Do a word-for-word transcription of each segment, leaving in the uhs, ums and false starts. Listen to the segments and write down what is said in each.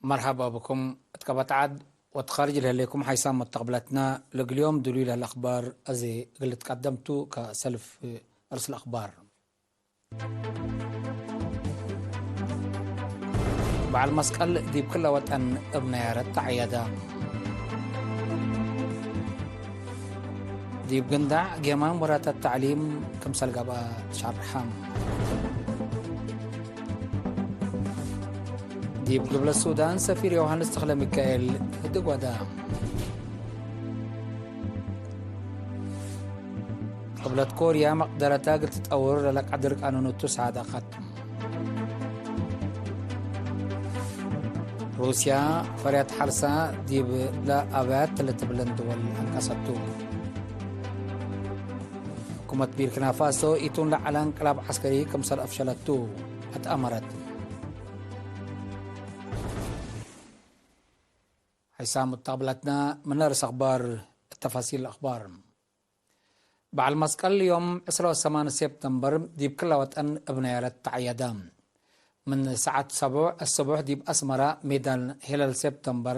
መርሐባ ብኩም። እት ቀበት ዐድ ወእት ካርጅ ለህሌኩም ሐይሳም መተቅብለትና፣ ለእግል ዮም ድሉይ ለህለ አክባር አዜ እግል ልትቀደም ቱ። ከሰልፍ ርእስ ለአክባር፣ በዐል መስቀል ዲብ ክለ ወጠን እብ ነያረት ተዐየደ። ዲብ ግንዳዕ ጌማም ወራታት ተዕሊም ክምሰል ገብአ ትሸርሐ። ዲብ ግብለ ሱዳን ሰፊር ዮሐንስ ተክለሚካኤል ህድግ ወደ። ቅብለት ኮርያ መቅደረታ እግል ትጠውር ለለቀድር ቃኑን ቱ ሳደቀት። ሩስያ ፈርያት ሐርሳ ዲብ ለአብያት ለትብለን ድወል አንቀሰቱ። ሕኩመት ቢርኪና ፋሶ ኢቱን ለዐለ እንቅላብ ዐስከሪ ክምሰል አፍሸለቱ አትአመረት። ሐይሳም ሙተቅብለትና፣ ምን ርእስ አክባር፣ ተፋሲል አክባር። በዐል መስቀል ዮም ዕስራ ወሰማን ሴፕተምበር ዲብ ክለ ወጠን እብ ነያረት ተዐየደ። ምን ሰዓት ሰቡዕ አስቡሕ ዲብ አስመራ ሜዳን ሄለል ሴፕተምበር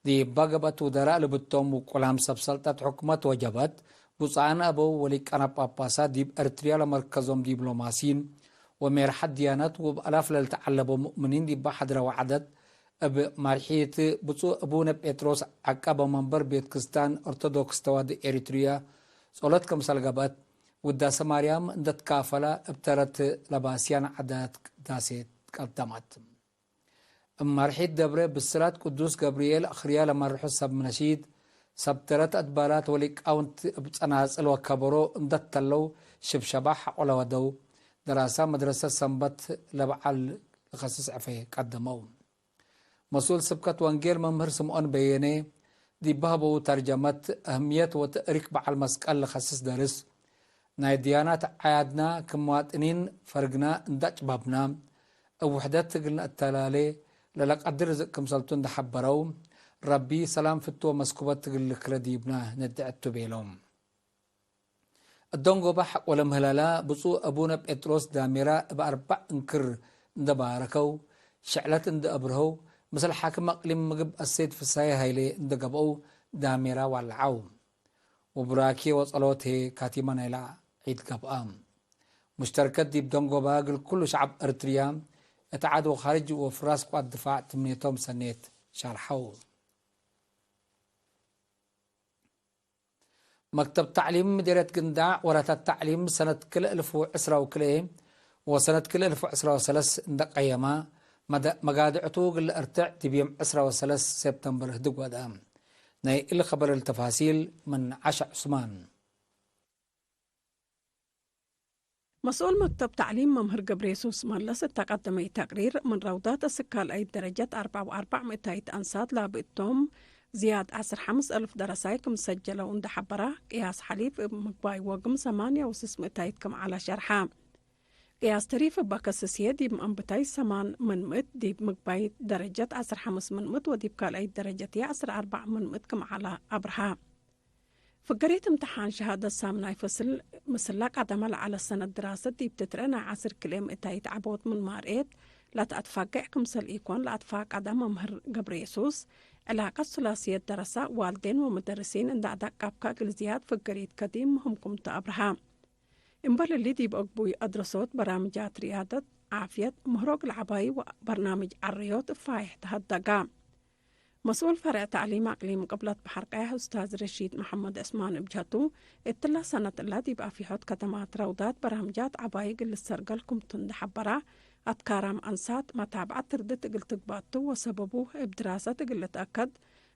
ዲብ ገብአት ውደራእ ልብቶም ውቁላም ሰብ ሰልጠት ሕኩመት ወጀበት፣ ብፁዓን አበው ወሊቃነ ጳጳሳት ዲብ ኤርትርያ ለመርከዞም ዲብሎማሲን ወሜርሐት ድያነት ወእብ አላፍ ለልትዐለቦ ሙእምኒን ዲባ ሐድረ ወዐደት፣ እብ ማርሒት ብፁዕ አቡነ ጴጥሮስ ዐቀበ መንበር ቤት ክስታን ኦርቶዶክስ ተዋሕዶ ኤሪትርያ ጸሎት ክምሰል ገብአት፣ ውዳሴ ማርያም እንደ ትካፈለ እብ ተረት ለባስያን ዐዳት ቅዳሴ ትቀደመት። እብ ማርሒት ደብረ ብስራት ቅዱስ ገብርኤል አክርያ ለመርሑ ሰብ ነሺድ፣ ሰብ ተረት አድባላት ወሊቃውንት እብ ጸናጽል ወከበሮ እንደ ተለው ሽብሸባ ሐቆ ለወደው፣ ደራሳ መድረሰት ሰንበት ለበዓል ለከስስ ዕፌ ቀደመው። መስኡል ስብከት ወንጌል መምህር ስምዖን በየነ ዲብ በህበው ተርጀመት፣ አህምየት ወተእሪክ በዐል መስቀል ለከስስ ደርስ፣ ናይ ድያናት አዕያድና ክም መዋጥኒን ፈርግና እንደ አጭባብና፣ እብ ውሕደት እግል ነአተላሌ ለለቀድር ርዝቅ ክምሰልቱ እንደ ሐበረው፣ ረቢ ሰላም ፍቱ ወመስኩበት እግል ልክረ ዲብና ነድዐ ቱ ቤለው። እዶንጎበ ሐቆ ለምህለላ ብፁዕ አቡነ ጴጥሮስ ዳሜራ እብ አርበዕ እንክር እንደ ባረከው፣ ሸዕለት እንደ አብርሀው፣ ምስል ሓክም አቅሊም ምግብ አሰይድ ፍሳዬ ሀይሌ እንደ ገብአው ዳሜራ ዋልዓው። ወቡራኬ ወጸሎት ህዬ ካቲመ ናይለ ዒድ ገብአ። ሙሽተርከት ዲብ ደንጎበ እግል ኩሉ ሸዐብ ኤርትርያ እት ዐድ ወካርጅ ወፍራስ ቅዋት ድፋዕ ትምኔቶም ሰኔት ሻርሐው። መክተብ ተዕሊም ምዴርየት ግንዳዕ ወራታት ተዕሊም ሰነት ክልኤ እልፍ ወዕስራ ወክልኤ ወሰነት ክልኤ እልፍ ወዕስራ ወሰለስ እንደ ቀየማ፣ መደ-፣ መጋድዕቱ እግል ለአርትዕ ዲብ ዮም ዕስራ ወሰለስ ሴፕተምበር ህድግ ወድአ። ናይ እሊ ከበር ተፋሲል ምን ዐሸ ዑስማን። መስኡል መክተብ ተዕሊም መምህር ገብረየሱስ መለስ እተ ቀደመይ ተቅሪር፣ ምን ረውዳት እስክ ካልኣይት ደረጀት አርበዕ ወአርበዕ ምእታይት አንሳት ላብእቶም ዝያድ ዐስር ሐምስ አልፍ ደረሳይ ክም ሰጀለው እንደ ሐበራ፣ ቅያስ ሐሊፍ እብ ምግባይ ወግም ሰማንያ ወስስ ምእታይት ክም ዐለ ሸርሐ። ቅያስ ተሪፍ እበ ከስስ ህዬ ዲብ አንብታይ ሰማን ምን ምእት፣ ዲብ ምግባይ ደረጀት ዐስር ሐምስ ምን ምእት ወዲብ ካልኣይት ደረጀት ህዬ ዐስር አርበዕ ምን ምእት ክም ዐለ አብርሃ። ፍገሪት እምተሓን ሸሃደት ሳምናይ ፈስል ምስል ለቀደመ ለዐለ ሰነት ድራሰት ዲብ ትትረ ናይ ዐስር ክልኤ ምእታይት ዐቦት ምንመ አርኤት ለተአትፋጌዕ ክምሰል ኢኮን ለአትፋቀደ መምህር ገብረየሱስ፣ ዕላቀት ሱላስየት ደረሰ ዋልዴን ወመደርሲን እንደ አደቀብከ እግል ዝያድ ፍገሪት ከዲም ምህምኩም ቱ አብርሃ። እምበል እሊ ዲብ አግቡይ አድረሶት በራምጃት ርያደት፣ ዓፍየት፣ ምህሮ እግል ዐባይ ወበርናምጅ ዐረዮት እብ ፋይሕ ተሀደጋ። መስኡል ፈርዕ ተዕሊም አቅሊም ቅብለት በሐር ቀያሕ ኡስታዝ ረሺድ መሐመድ ዕስማን እብ ጀህቱ፣ እትለ ሰነት እለ ዲብ አፊሖት ከተማት ረውዳት በራምጃት ዐባይ እግል ልሰርገል ክምቱ እንደ ሐበራ፣ አትካራም አንሳት መታብዐት ትርድት እግል ትግባእ ቱ ወሰበቡ እብ ድራሰት እግል ልትአከድ፣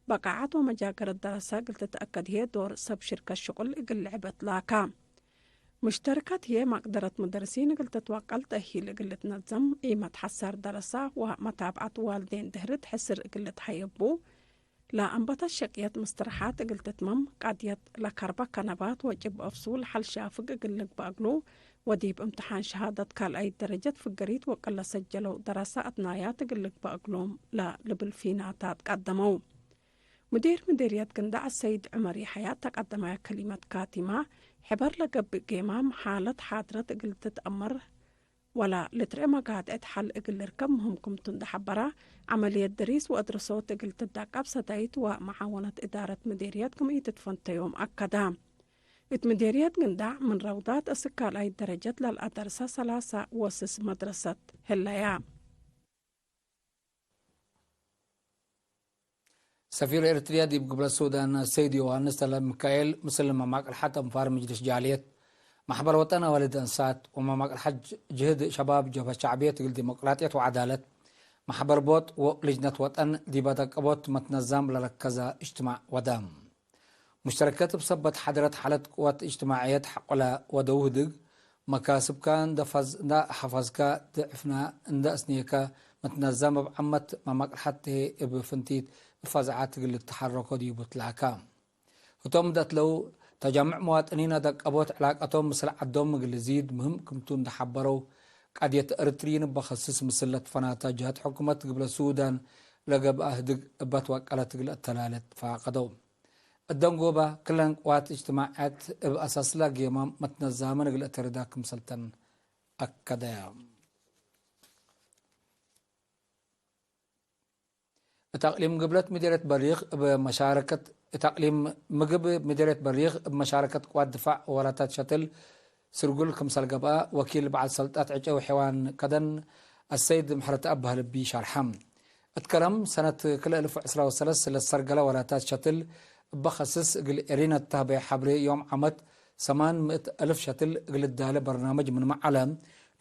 በቃዐት ወመጃገረት ደረሰ እግል ትትአከድ ህዬ ዶር ሰብ ሽርከት ሽቁል እግል ልዕበት ላካ። ሙሽተርከት ህዬ መቅደረት ሙደርሲን እግል ትትወቀል፣ ተእሂል እግል ልትነዘም፣ ኢመት ሐሳር ደረሰ ወመታብዐት ዋልዴን ድህርት ሕስር እግል ልትሀየቡ፣ ለአንበተት ሸቅየት ምስትርሓት እግል ትትመም፣ ቃድየት ለከርበ ከነባት ወጭብ አፍሱ ለሐል ሻፍግ እግል ልግበእ እግሉ፣ ወዲብ እምትሓን ሸሃደት ካልኣይት ደረጀት ፍገሪት ወቅለ ሰጀለው ደረሰ አትናያት እግል ልግበእ እግሎም ለልብል ፊናታት ቀደመው። ሙዲር ምዲርየት ግንዳዕ ሰይድ ዑመር የሐያ ተቀደመ ከሊመት ካቲመ፣ ሕበር ለገብእ ጌማም ሓለት ሓድረት እግል ትትአመር ወላ ልትርኤ መጋድዕት ሐል እግል ልርከብ ምህም ክምቱ እንዴ ሐበረ፣ ዐመልየት ድሪስ ወአድረሶት እግል ትዳቀብ ሰዳይት ወመዓወነት እዳረት ምዴርየት ክም ኢትትፈንተዮም አከደ። እት ምዴርየት ግንዳዕ ምን ረውዳት እስክ ካልኣይት ደረጀት ለልአደርሰ ሰላሰ ወስስ መድረሰት ህለያ። ሰፊር ኤርትርያ ዲብ ግብለት ሱዳን ሰይድ ዮሃንስ ተለሚካኤል፣ ምስል መማቅል ሐት አንፋር ምጅልስ ጃልየት፣ መሕበር ወጠን አዋልድ አንሳት ወመማቅል ሐት ጅህድ ሸባብ ጀብሀት ሸዕብየት እግል ዲሞቅራጥየት ወዐዳለት፣ መሕበር ቦጥ ወልጅነት ወጠን ዲብ አደቀቦት መትነዛም ለረከዘ እጅትማዕ ወደ። ሙሽተረከት እብ ሰበት ሐድረት ሓለት ቅወት እጅትማዕየት ሐቆለ ወደው ህድግ፣ መካስብከ እንደ ፈዝ-፣ እንደ ሐፈዝከ፣ ድዕፍነ እንደ አስኔከ፣ መትነዘም እብ ዓመት መመቅርሐት ህዬ እብ ፍንቲት እብ ፈዝዐት እግል ልትሐረኮ ዲቡ ትላከ። ህቶም እንደ አትለው፣ ተጃምዕ መዋጥኒን አደቀቦት ዕላቀቶም ምስል ዐዶም እግል ልዚድ ምህም ክምቱ እንደ ሐበረው፣ ቀድየት እርትርይን እበ ከስስ ምስል ለትፈናተ ጀሀት ሕኩመት ግብለ ሱዳን ለገብአ ህድግ እበ ትወቀለት እግል አተላለት ፈቀደው። እደንጎበ፣ ክለን ቅዋት እጅትማዕያት እብ አሳስለ ጌማም መትነዛምን እግል እተርዳ ክምሰልተን አከደ። እት አቅሊም ግብለት ምዴርየት በሪክ እብ መሻረከት፣ እት አቅሊም ምግብ ምዴርየት በሪክ እብ መሻረከት ቅዋት ድፋዕ ወወላታት ሸትል ስርጉል ክምሰል ገብአ፣ ወኪል በዐል ሰልጣት ዕጨ ወሐይዋን ከደን አሰይድ ምሕረተአብ ባህልቢ ሸርሐ። እት ከረም ሰነት ክልኤ እልፍ ወዕስራ ወሰለስ ለሰርገለ ወላታት ሸትል እበ ከስስ እግል ኤሪን ለተህበየ ሐብሬ ዮም ዓመት ሰማን ምእት እልፍ ሸትል እግል ልዳለ በርናምጅ ምንመ ዐለ፣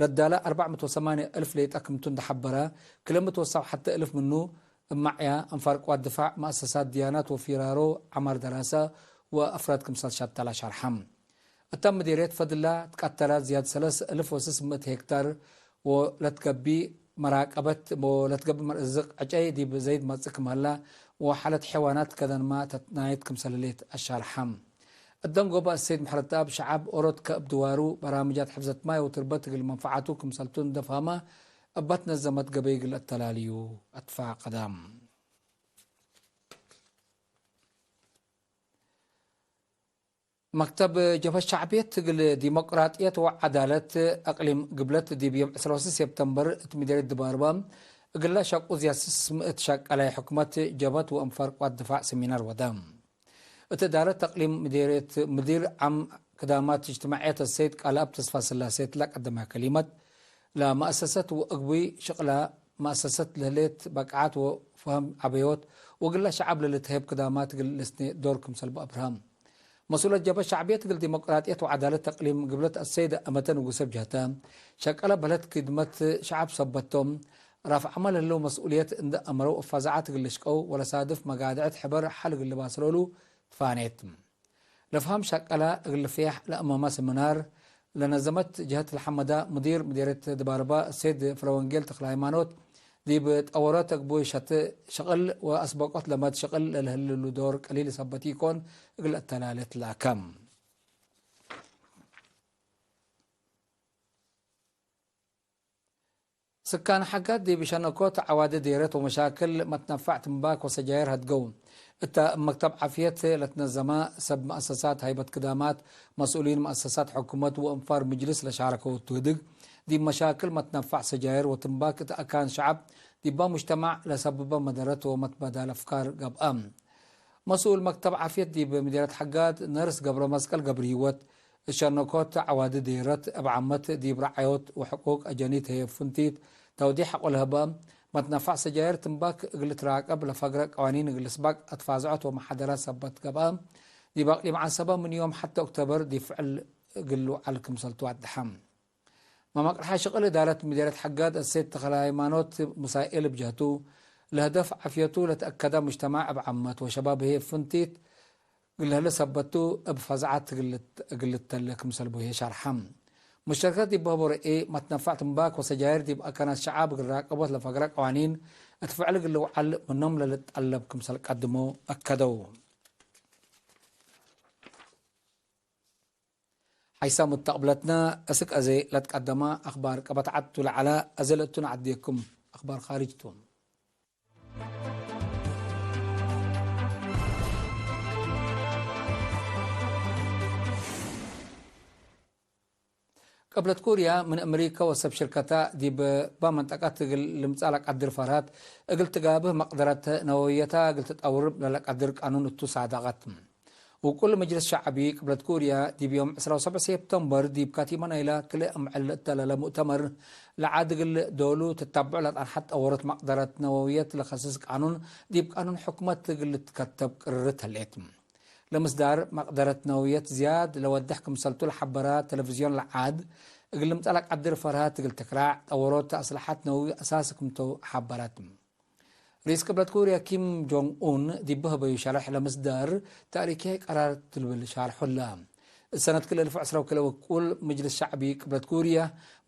ለዳለ አርበዕ ምእት ወሰማንየ እልፍ ሌጠ ክምቱ እንደ ሐበረ፣ ክልኤ ምእት ወሰብዓተ እልፍ ምኑ እብ ማዕያ፣ አንፋር ቅዋት ድፋዕ፣ መአሰሳት ድያናት ወፊራሮ፣ ዐማር ደራሰ ወአፍራድ ክምሰል ሸተለ ሸርሐ። እተ ምዴርየት ፈድላ ትቀተለ ዝያድ ሰለስ እልፍ ወስስ ምእት ሄክታር ወለትገብእ መራቀበት ወለትገብእ መርዝቅ ዕጨይ ዲብ ዘይድ መጽእ ክም ሀላ ወሓለት ሐይዋናት ከደንማ ተትናየት ክምሰል ህሌት አሻርሐ። እደንጎበ አሰይድ ምሕረተአብ ሸዐብ ኦሮት ከእብ ድዋሩ በራምጃት ሕፍዘት ማይ ወትርበት እግል መንፈዓቱ ክምሰልቱ እንደ ፈሀመ እበ ትነዘመት ገበይ እግል አተላልዩ አትፋቀደ። መክተብ ጀብሀት ሸዕብየት እግል ዲሞቅራጥየት ወዐዳለት አቅሊም ግብለት ዲብ ዮም ዕስራ ወስስ ሴፕተምበር እት ምዴርየት ድባርባ እግለ ሸቁ ዝያድ ስስ ምእት ሸቀላይ ሕኩመት ጀብሀት ወአንፋር ቅዋት ድፋዕ ሰሚናር ወደ። እት እዳረት አቅሊም ምዴርየት ምዲር ዓም ክዳማት እጅትማዕየት አሰይድ ቃልአብ ተስፋስላሴ እት ለቀደመ ከሊመት፣ ለመአሰሰት ወእግቡይ ሽቅላ መአሰሰት ለህሌት በቅዓት ወፈህም ዐበዮት ወእግለ ሸዐብ ለልትሀየብ ክዳማት እግል ልስኔ ዶር ክምሰል በአብርሀ። መስኡለት ጀብሀት ሸዕብየት እግል ዲሞቅራጥየት ወዐዳለት ተቅሊም ግብለት አሰይድ አመተ ንጉሰ ብጀህተ፣ ሸቀለ በለት ክድመት ሸዐብ ሰበት ቶም፣ ራፍዐመ ለህለው መስኡልየት እንደ አመረው እፋዛዓት እግል ልሽቀው ወለሳድፍ መጋድዐት ሕበር ሐል እግል ልባስሎሉ ትፋኔት። ለፍሀም ሸቀለ እግል ልፍየሕ ለአመመ ስምናር ለነዘመት ጀህት ለሐመዳ ሙዲር ምዴርየት ድባርባ እሴድ ፍረወንጌል ተክለሃይማኖት፣ ዲብ ጠወረት አግቡይ ሸት ሽቅል ወአስበቆት ለመድ ሽቅል ለልህልሉ ዶር ቀሊል ሰበት ኢኮን እግል አተላሌ ትላከ። ስካን ሐጋት ዲብ ሸነኮት ዐዋዲ ዴረት ወመሻክል መትነፋዕ ትንባክ ወሰጃይር ሀድገው። እተ እብ መክተብ ዓፍየት ለትነዘመ ሰብ መአሰሳት ሀይበት ክዳማት፣ መስኡሊን መአሰሳት ሕኩመት ወእንፋር ምጅልስ ለሻረከው እቱ ህድግ፣ ዲብ መሻክል መትነፋዕ ሰጃይር ወትንባክ እት አካን ሸዐብ ዲባ ሙጅተማዕ ለሰብበ መደረት ወመትበዳል አፍካር ገብአ። መስኡል መክተብ ዓፍየት ዲብ ምዴርየት ሐጋት ነርስ ገብረመስቀል ገብረሂወት፣ እት ሸነኮት ዐዋዲ ዴረት እብ ዓመት ዲብ ረዓዮት ወሕቁቅ አጀኒት ህዬ ፍንቲት ተውዴሕ ሐቆ ለህበ፣ መትነፋዕ ሰጃይር ትንባክ እግል ልትራቀብ ለፈግረ ቀዋኒን እግል ልስባቅ አትፋዝዖት ወመሓደራት ሰበት ገብአ፣ ዲብ አቅሊም ዐሰበ ምን ዮም ሐቴ ኦክቶበር ዲብ ፍዕል እግል ልውዓል ክምሰልቱ ወደሐ። መመቅርሐ ሽቅል እዳረት ምዴርየት ሐጋት እሴት ተክለሃይማኖት ሙሳኤል እብ ጀህቱ፣ ለህደፍ ዓፍየቱ ለትአከደ ሙጅተማዕ እብ ዓመት ወሸባብ ህዬ ፍንቲት እግል ለህለ ሰበቱ እብ ፈዝዐት እግል ልት-፣ እግል ልተለ ክምሰል ቡ ህዬ ሸርሐ። ሙሽተረከት ዲብ በህቦ ርኤ፣ መትነፋዕ ትንባክ ወሰጃይር ዲብ አካናት ሸዓብ እግል ራቀቦት ለፈግረ ቀዋኒን እት ፍዕል እግል ልውዓል ምኖም ለልትጠለብ ክምሰል ቀድሞ አከደው። ሐይሰ ሙተቅብለትነ እስክ አዜ ለትቀደመ አክባር ቀበት ዐድ ቱ ለዐለ፣ አዜ ለእቱ ነዐዴኩም። አክባር ካርጅ ቱ። ቅብለት ኩርያ ምን አምሪከ ወሰብ ሽርከታ ዲብ እባ መንጠቀት እግል ልምጸእ ለቀድር ፈርሀት፣ እግል ትጋብህ መቅደረት ነወውየታ እግል ትጠውር ለለቀድር ቃኑን እቱ ሳደቀት። ውቁል መጅልስ ሸዕቢ ቅብለት ኩርያ ዲብ ዮም ዕስራ ወሰብዕ ሴፕተምበር ዲብ ካቲመ ናይላ ክልእ አምዕል ለእተለለ ሙእተመር፣ ለዓድ እግል ዶሉ ትታብዖ ለጸንሐት ጠወሮት መቅደረት ነወውየት ለከስስ ቃኑን ዲብ ቃኑን ሕኩመት እግል ልትከተብ ቅርርት ህሌት። ለምስዳር መቅደረት ነውየት ዝያድ ለወድሕ ክምሰልቱ ለሐበረ ተለቪዝዮን ለዓድ፣ እግል ልምጸእ ለቀድር ፈርሀት እግል ትክራዕ፣ ጠወሮት አስለሐት ነውዊ አሳሲ ክምቱ ሐበረት። ርኢስ ቅብለት ኩርያ ኪም ጆንግ ኡን ዲብ ህበዩ ሸርሕ ለምስዳር ታሪክያይ ቀራር ትልብል ሻርሖ ህለ። እሰነት ክልኤ እልፍ ዕስራ ወክልኤ ውቁል ምጅልስ ሸዕቢ ቅብለት ኩርያ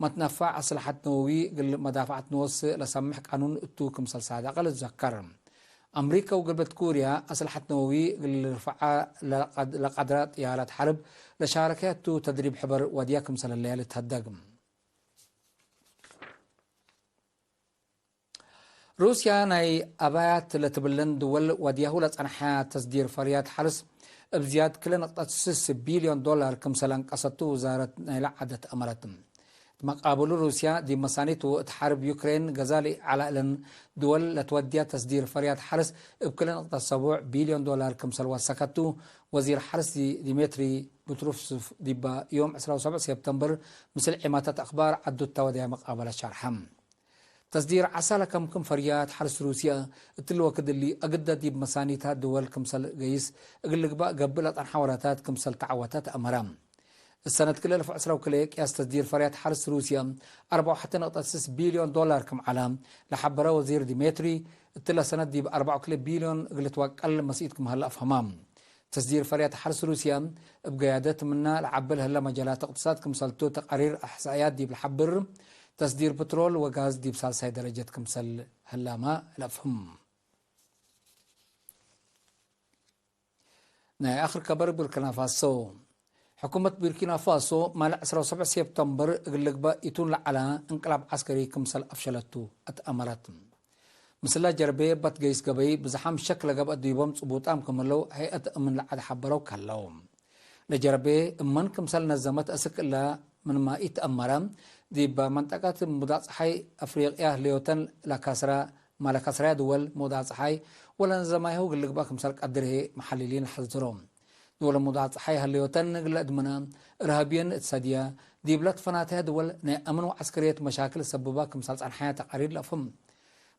መትነፋዕ አስለሐት ነውዊ እግል መዳፈዐት ንወስእ ለሰምሕ ቃኑን እቱ ክምሰል ሳደቀ ልትዘከር። አምሪከ ወግብለት ኩርያ አስለሐት ነወዊ እግል ልርፈዓ ለቀድ-፣ ለቀድረ ጥያራት ሐርብ ለሻረከያ ቱ ተድሪብ ሕበር ወድያ ክምሰል ህለያ ልትሀደግ። ሩስያ ናይ አባያት ለትብለን ድወል ወድያሁ ለጸንሐ ተስዲር ፈርያት ሐርስ እብ ዝያድ ክለ ንቅጠት ስስ ቢልዮን ዶላር ክምሰል አንቀሰቱ ውዛረት ናይለ ዓደት አመረት። እት መቃብሉ ሩስያ ዲብ መሳኒቱ እት ሐርብ ዩክሬን ገዛሊ ዐለ እለን ድወል ለትወድያ ተስዲር ፈርያት ሐርስ እብ ክለ ንቅጠት ሰቡዕ ቢልዮን ዶላር ክምሰል ወሰከቱ ወዚር ሐርስ ዲሜትሪ ቡትሩፍስፍ ዲባ ዮም ዕስራ ወሰብዕ ሴፕተምበር ምስል ዒማታት አክባር ዐዱ እተ ወደያ መቃበለት ሸርሐ። ተስዲር ዐሳ ለከምክም ፈርያት ሐርስ ሩስያ እትሊ ወክድ እሊ አግደ ዲብ መሳኒታ ድወል ክምሰል ገይስ እግል ልግባእ ገብእ ለጸንሐ ወራታት ክምሰል ተዐወተ ተአመረ። እሰነት ክልኤ እልፍ ዕስራ ወክልኤ ቅያስ ተስዲር ፈርያት ሐርስ ሩስያ አርበዕ ወሐተ ነቅጠት ስስ ቢልዮን ዶላር ክም ዐለ ለሐበረ ወዚር ዲሜትሪ፣ እትለ ሰነት ዲብ አርበዕ ወክልኤ ቢልዮን እግል ልትወቀል መስኢት ክም ሀለ አፍሀማ። ተስዲር ፈርያት ሐርስ ሩስያ እብ ገያደት ምና ለዐብል ህለ መጃላት እቅትሳድ ክምሰልቱ ተቃሪር አሕሳእያት ዲብ ለሐብር፣ ተስዲር ፕትሮል ወጋዝ ዲብ ሳልሳይ ደረጀት ክምሰል ህላመ ለአፍህም። ናይ አክር ከበር ቡርኪና ፋሶ። ሕኩመት ቡርኪና ፋሶ ማል ዕስራ ወሰብዕ ሴፕተምበር እግል ልግበእ ኢቱን ለዐለ እንቅላብ ዐስከሪ ክምሰል አፍሸለቱ አትአመረት። ምስለ ጀርቤ በት ገይስ ገበይ ብዝሓም ሸክ ለገብአ ዲቦም ጽቡጣም ክም ህለው ሀይአት አምን ለዐድ ሐበረው ከለው። ለጀርቤ እመን ክምሰል ነዘመት አስክ እለ ምንመ ኢተአመረ፣ ዲብ መንጠቀት ሙዳት ጸሓይ አፍሪቅያ ህሌዮተን ለከስረ፣ ማለ ከስረያ ድወል ሙዳት ጸሓይ ወለነዘማይሁ እግል ልግበእ ክምሰል ቀድር ህዬ መሐልሊን ለሐዝሮ። ድወል ሙዳት ጸሓይ ሀሌዮተን እግል ለአድምነ፣ እርሃብየን እት ሰድየ፣ ዲብለ ትፈናተያ ድወል ናይ አምን ወዐስከርየት መሻክል ሰብበ ክምሰል ጸንሐያ ተቃሪር ለአፍህም።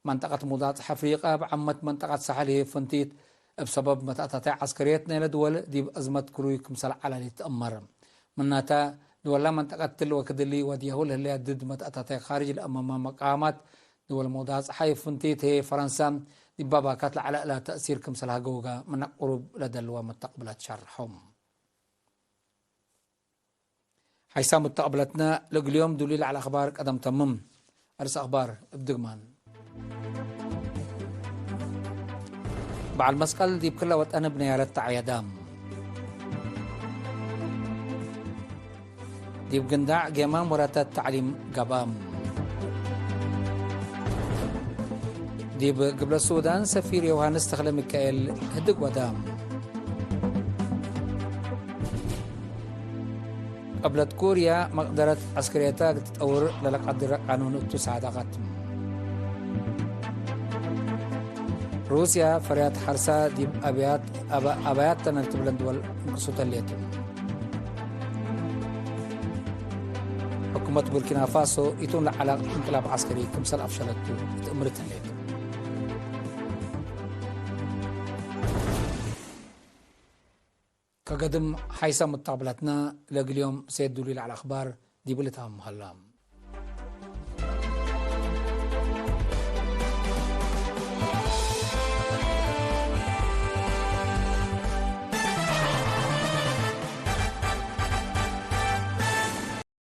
መንጠቀት ሙዳት ጸሓይ አፍሪቀ እብ ዓመት መንጠቀት ሳሕል ህዬ ፍንቲት፣ እብ ሰበብ መትአታታይ ዐስከርየት ናይለ ድወል ዲብ አዝመት ክሩይ ክምሰል ዐለ ልትአመር። ምናተ፣ ድወላ መንጠቀት ትል ወክድ እሊ ወድያሁ ለህለያ ድድ መትአታታይ ካርጅ ለአመማ መቃማት ድወል መውዳት ጸሓይ ፍንቲት ህዬ ፈረንሳ ዲብ ባባካት ለዐለ እላ ተእሲር ክምሰል ሀገውጋ ምነ ቅሩብ ለደልወ መተቅብላት ሸርሖም። ሓይሳም እተ ቅብለትነ፣ ለእግል ዮም ዱሊ ለዐለ አኽባር ቀደም ተምም። አርስ አኽባር እብ ድግማን። በዐል መስቀል ዲብ ክለ ወጠን እብ ነያለት ተዐየደ። ዲብ ግንዳዕ ጌማም ወራታት ተዕሊም ገብአ። ዲብ ግብለ ሱዳን ሰፊር ዮሃንስ ተኽለ ሚካኤል ህድግ ወደ። ቅብለት ኩርያ መቅደረት ዐስከርየተ እግል ትጠውር ለለቀድረ ቃኑን እቱ ሳደቀት። ሩስያ ፈርያት ሐርሳ ዲብ አብያት፣ አባ-፣ አባያት ተነ ልትብለን ድወል እንቅሱት ህሌት። ሕኩመት ቡርኪና ፋሶ ኢቱን ለዐለ እንቅላብ ዐስከሪ ክምሰል አፍሸለቱ እት እምርት ህሌት። ከገድም ሓይሰ ሙተቅብለትነ ለእግል ዮም ሴት ዱሊ ለዐለ አኽባር ዲቡ ልትአም ሀላ።